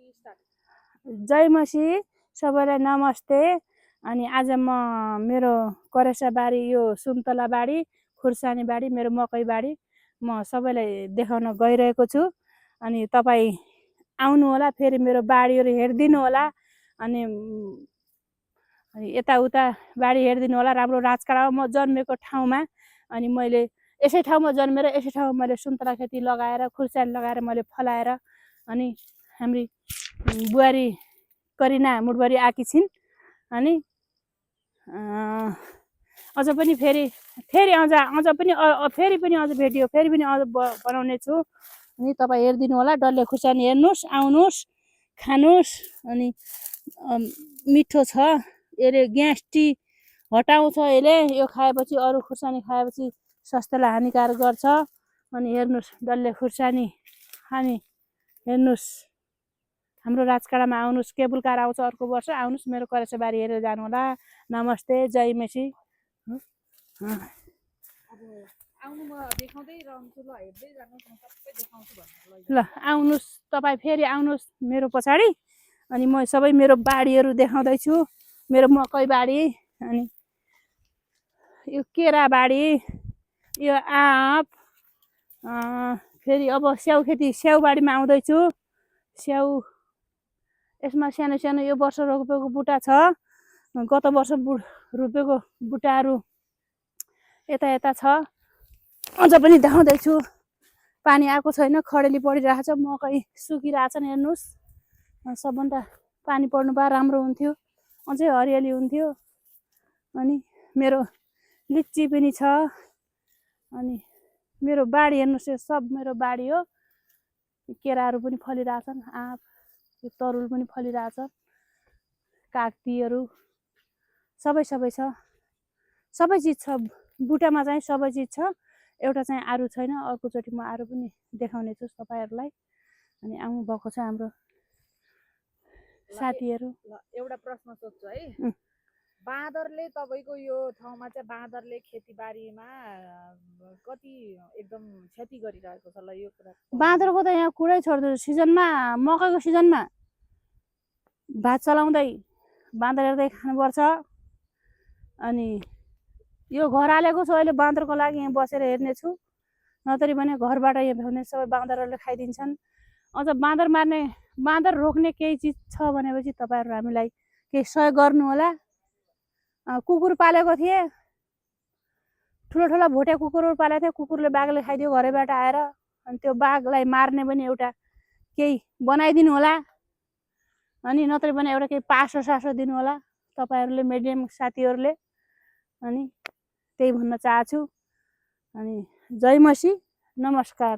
जय मसी, सबैलाई नमस्ते। अनि आज म मेरो करेसा बारी, यो सुन्तला बारी, खुर्सानी बारी, मेरो मकै बारी म सबैलाई देखाउन गइरहेको छु। अनि तपाईँ आउनु होला, फेरि मेरो बारीहरू हेरिदिनु होला। अनि यताउता बारी हेरिदिनु होला। राम्रो राजकाँडामा म जन्मेको ठाउँमा, अनि मैले यसै ठाउँमा जन्मेर यसै ठाउँमा मैले सुन्तला खेती लगाएर, खुर्सानी लगाएर मैले फलाएर, अनि हाम्री बुहारी करिना मुडबरी आकी छिन्। अनि अझ पनि फेरि अझ भेटियो, फेरि पनि अझ बनाउने छु। अनि तपाईँ हेरिदिनु होला, डल्ले खुर्सानी हेर्नुहोस्, आउनुहोस्, खानुहोस्। अनि मिठो छ, यसले ग्यास्ट्रिक हटाउँछ। यसले यो खाएपछि, अरू खुर्सानी खाएपछि स्वास्थ्यलाई हानिकारक गर्छ। अनि हेर्नुहोस्, डल्ले खुर्सानी खाने हेर्नुहोस्। हाम्रो राजकाँडामा आउनुहोस्, केबुल कार आउँछ अर्को वर्ष, आउनुहोस्, मेरो करेसा बारी हेरेर जानु होला। नमस्ते, जय मेसी। ल आउनुहोस्, तपाईँ फेरि आउनुहोस् मेरो पछाडि। अनि म सबै मेरो बारीहरू देखाउँदैछु। मेरो मकै बारी, अनि यो केरा बारी, यो आँप, फेरि अब स्याउ खेती, स्याउ बारीमा आउँदैछु। स्याउ यसमा सानो सानो यो वर्ष रोपेको बुट्टा छ। गत वर्ष रोपेको बुट्टाहरू यता यता छ। अझ पनि देखाउँदैछु। पानी आएको छैन, खडेली परिरहेको छ, मकै सुकिरहेछन्। हेर्नुहोस्, सबभन्दा पानी पर्नु भए राम्रो हुन्थ्यो, अझै हरियाली हुन्थ्यो। अनि मेरो लिची पनि छ। अनि मेरो बारी हेर्नुहोस्, यो सब मेरो बारी हो। केराहरू पनि फलिरहेछन्, आँप, यो तरुल पनि फलिरहेछ, कागतीहरू सबै छ, सबै चिज छ। बुट्टामा चाहिँ सबै चिज छ, एउटा चाहिँ आरु छैन। अर्कोचोटि म आरु पनि देखाउने छु तपाईहरुलाई। अनि आउनु भएको छ हाम्रो साथीहरू। एउटा प्रश्न सोध्छु है, बाँदरले तपाईको यो ठाउँमा चाहिँ बाँदरले खेतीबारीमा कति एकदम क्षति गरिरहेको छ ल? यो कुरा बाँदरको त यहाँ कुरै छोड्दैन। सिजनमा, मकैको सिजनमा भात चलाउँदै बाँदर हेर्दै खानुपर्छ। अनि यो घर हालेको छु अहिले बाँदरको लागि, यहाँ बसेर हेर्ने छु। नतरी भने घरबाट यहाँ भ्याउने सबै बाँदरहरूले खाइदिन्छन्। अझ बाँदर मार्ने, बाँदर रोक्ने केही चिज छ भनेपछि तपाईहरु हामीलाई केही सहयोग गर्नु होला। कुकुर पालेको थिए, ठुलो ठुलो भोटे कुकुरहरू पालेको थिए। कुकुरले, बाघले खाइदियो घरैबाट आएर। अनि त्यो बाघलाई मार्ने पनि एउटा केही बनाइदिनु होला। अनि नत्र भने एउटा केही पासो दिनु होला तपाईहरुले, मिडियम साथीहरुले। अनि त्यही भन्न चाहन्छु। अनि जय मसी, नमस्कार।